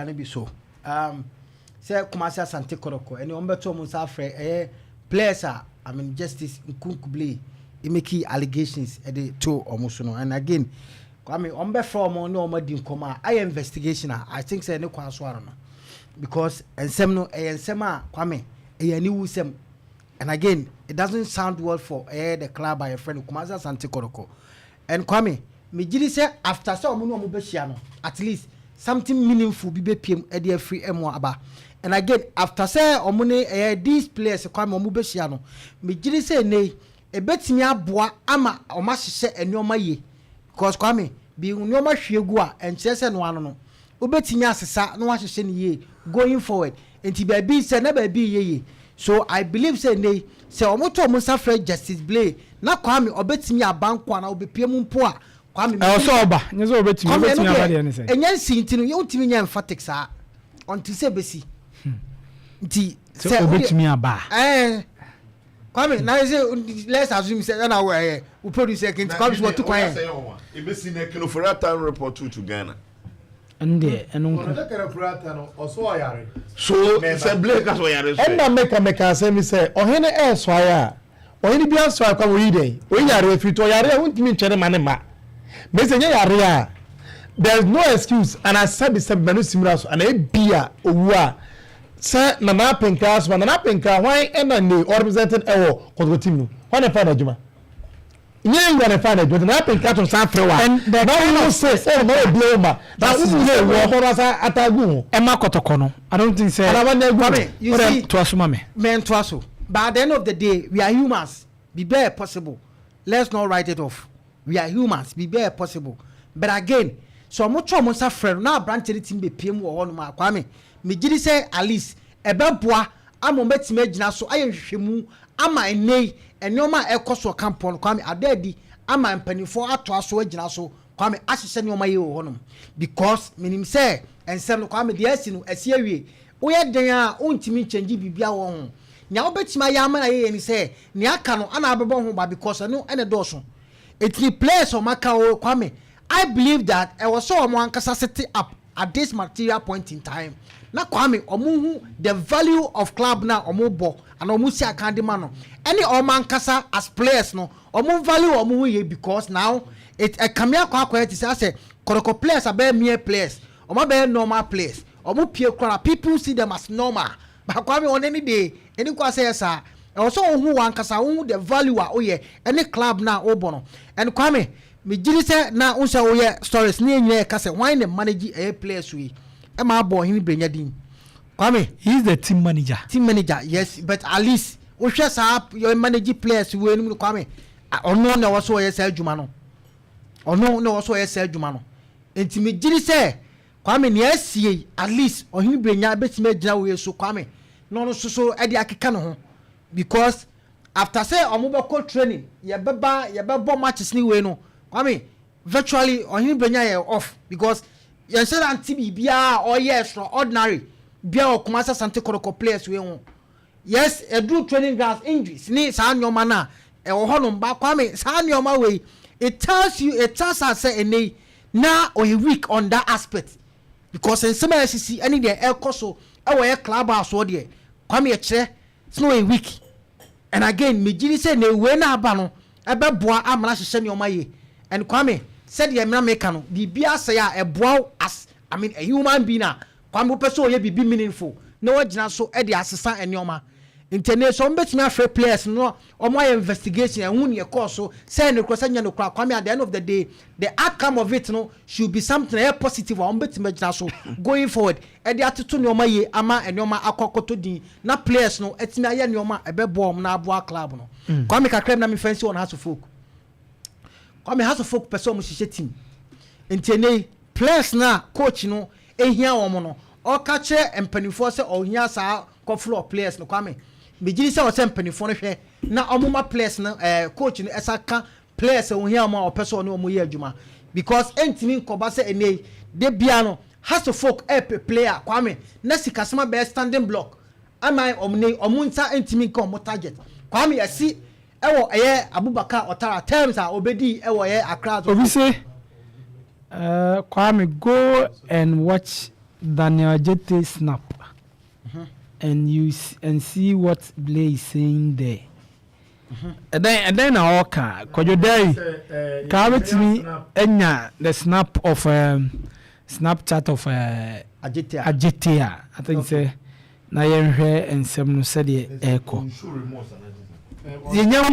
No bi so sɛ Kumasi Asante Kɔtɔkɔ ɛne wɔn bɛto wɔn nsa afrɛ ɛyɛ players a, I mean, Justice Nkunku Blay emake allegations ɛde to wɔn so no. And again, Kwame, wɔn bɛfrɛ wɔn ne wɔn adi nkɔmɔ a ayɛ investigation a, I think sɛ ne kwan so ano no, because nsɛm no ɛyɛ nsɛm a, Kwame, ɛyɛ aniwu sɛm. And again, it doesn't sound well for ɛyɛ the club a yɛfrɛ no Kumasi Asante Kɔtɔkɔ. And Kwame, megye sɛ after sɛ wɔn ne wɔn bɛhyia no, at least something meaningful bi bɛpiem ɛde afiri ɛmu aba. And again, after sɛ wɔn ne ɛyɛ these players, Kwame, wɔn bɛhyia no, megye sɛ ne ebɛtumi aboa ama wɔn ahyehyɛ nneɛma yie, because Kwame, bi nneɛma hwie gu a, ɛnkyerɛ sɛ no ano no wobɛtumi asesa na wahyehyɛ no yie going forward. Nti baabi sɛ na baabi yɛ yie, so I believe sɛ ne sɛ wɔn to wɔn nsa frɛ Justice Blay na Kwame ɔbɛtumi aba nko a na ɔbɛpie mu mpo a, Kwame. Ɛwɔ sɛ ɔba, nyɛ sɛ ɔbɛtumi ɔbɛtumi aba deɛ ne sɛ. Ɛnyɛ nsi nti no yɛntumi nyɛ emphatic saa ɔnte sɛ bɛsi nti. Sɛ ɔbɛtumi aba. Ɛɛ, Kwame, na sɛ let's assume sɛ ɛna wɔ ɛyɛ wo producer kinti Kwame sɛ wɔtu kwan yɛ. Ebesi na Ken Ofori-Atta report to Ghana. Ɛno deɛ, ɛno nko. Ken Ofori-Atta no ɔso ɔyare. So sɛ Blake ka sɛ ɔyare so. Ɛnna meka asɛm bi sɛ ɔhene ɛɛsɔre a, ɔhene bi asɔre kwa, oyi dɛn oyi yare efiri to ɔyare a, wontumi nkyɛn ne ma ne ma mesi nye yare a, there is no excuse. Ana sɛbi sɛbi mɛnu simira so ana ebi a owu a sɛ Nana Apenkra so, Nana Apenkra hwan ɛna ne ɔrepresenting ɛwɔ Kɔtɔkɔ team no? Hwan na ɛfa n'adwuma nye ewura na ɛfa n'adwuma? Nana Apenkra to nsa afrɛ wa na wo se sɛ ɔmo obi ewu ma na wo mu sɛ ewu ɔbɔ no asa atagu ho. Ɛma Kɔtɔkɔ no, I don't think sɛ. Ana wɔn egu. Kwame, you see, to aso ma me. Men to aso, but at the end of the day, we are humans, biribiara yɛ possible. Let's not write it off. We are humans, biribiara yɛ possible. But again, sɛ ɔmo twɛ ɔmo nsa frɛ no na aberanteɛ no tumi bepie mu wɔ hɔnom a, Kwame, megye di sɛ at least ɛbɛboa ama ɔmo bɛtumi agyina so ayɛ nhwehwɛmu ama ɛnɛ yi nneɛma a ɛkɔ so ɔkampɔ no, Kwame, ada adi ama mpanimfoɔ atoa so agyina so, Kwame, ahyehyɛ nneɛma yie wɔ hɔnom, because menim sɛ nsɛm no, Kwame, deɛ asi no asi awie. Woyɛ den a, wontumi nkyɛngye biribia wɔ ho. Nea wobɛtumi ayɛ ama no ayɛyɛ ni sɛ nea aka no ana abɛbɔ ho ba, because ɛno ɛna dɔɔso. Ɛtini players a ɔmaka o, Kwame, I believe that ɛwɔ sɛ ɔmo ankasa set up at this material point in time na Kwame, ɔmo hu the value of club na ɔmo bɔ ana ɔmo si akan de ma no, ɛne ɔmo ankasa as players no, ɔmo value ɔmo ho yie, because now it ɛkame akɔ akɔyɛ te sɛ asɛ Kɔtɔkɔ players abɛyɛ mere players, ɔmo abɛyɛ normal players. Ɔmo pie koraa, people see them as normal, but Kwame, ɔne ne de ɛni kɔ asɛ yɛ saa. Ɛwɔ sɛ ɔhu wɔn ankasa, ɔhu the value a ɔyɛ ɛne club na ɔbɔ no. And Kwame, megyiri sɛ na n sɛ woyɛ stories ne yɛn nyinaa yɛ ka sɛ wɔn na manage ɛyɛ players yi ɛma abɔ Ɔhene Brenya din, Kwame. He is the team manager. Team manager, yes, but at least wohwɛ saa yɛ manage players wo anim no, Kwame, ɔno na ɛwɔ so ɔyɛ saa adwuma no, ɔno na ɛwɔ so ɔyɛ saa adwuma no. Nti megyiri sɛ, Kwame, nea asie, at least Ɔhene Brenya bɛtumi agyina wo yɛ so, Kwame, na ɔno nso so ɛde akeka ne ho, because after sɛ ɔmo bɛkɔ training, yɛbɛba yɛbɛbɔ matches ne wei no, Kwame, virtually Ɔhene Brenya yɛ off, because yɛn sɛ ante biribiara a ɔyɛ extraordinary bia wɔ Kumasi Asante Kɔtɔkɔ players wei ho. Yes, ɛduru training grounds, injuries ne saa nneɛma no a ɛwɔ hɔnom ba, Kwame, saa nneɛma wei, it tells you, it tells us sɛ ɛnɛ yi na ɔyɛ weak on that aspect, because nsɛm a ɛsisi ɛne deɛ ɛkɔ so ɛwɔ yɛ club house hɔ deɛ, Kwame, yɛkyerɛ sɛ ɔyɛ weak. And again, megye sɛ na ewei na aba no ɛbɛboa ama no ahyehyɛ nneɛma yie. And Kwame, sɛdeɛ mmira meka no, biribi asɛe a ɛboa wo as, I mean, a human being a, Kwame, wopɛ sɛ ɔyɛ biribi meaningful na wagyina so ɛde asesa nneɛma. Nti ne sɛ ɔmo bɛtumi afrɛ players no, ɔmo ayɛ investigation ɛho ne ɛkɔɔ so, sɛ ne korɔ sɛ nyɛ no korɔ. Kwame, at the end of the day, the outcome of it no should be something ɛyɛ positive a ɔmo bɛtumi agyina so going forward ɛde atoto nneɛma yie ama nneɛma akɔ akɔtɔ din na players no ɛtumi ayɛ nneɛma ɛbɛboa ɔmo na aboa club no. Kwame, kakra bi na mi fɛn si wɔn Hearts of Oak. Kwame, Hearts of Oak pɛ sɛ ɔmo hyehyɛ team, nti ene players na coach no ehia wɔn no, ɔka kyerɛ mpanimfoɔ sɛ ɔhia saa kɔflɔ players no. Kwame, megye sɛ ɔsɛ mpanimfoɔ no hwɛ na ɔmo ma players no, coach no ɛsa ka players a ohia wɔn a ɔpɛ sɛ ɔne wɔn yɛ adwuma, because ɛntumi nkɔba sɛ ɛnɛ de bia no Hearts of Oak ɛɛpɛ player, Kwame, na sikasɛm abɛyɛ standing block ama ɔmo ne ɔmo nsa ntumi nka ɔmo target. Kwame, ɛsi ɛwɔ ɛyɛ Abubakar Ɔtara terms a obedi ɛwɔ ɛyɛ Accra. Obi say, Kwame, go and watch. Daniel Adjetey snap and you and see what Blay is saying there. Ɛdɛn na ɔka Kwadwo Derry kaa bɛtumi anya the snap of Snapchat of Adjetey a. Adjetey a, I think sɛ na yɛnhwɛ nsɛm no sɛdeɛ ɛrekɔ. Yɛnya.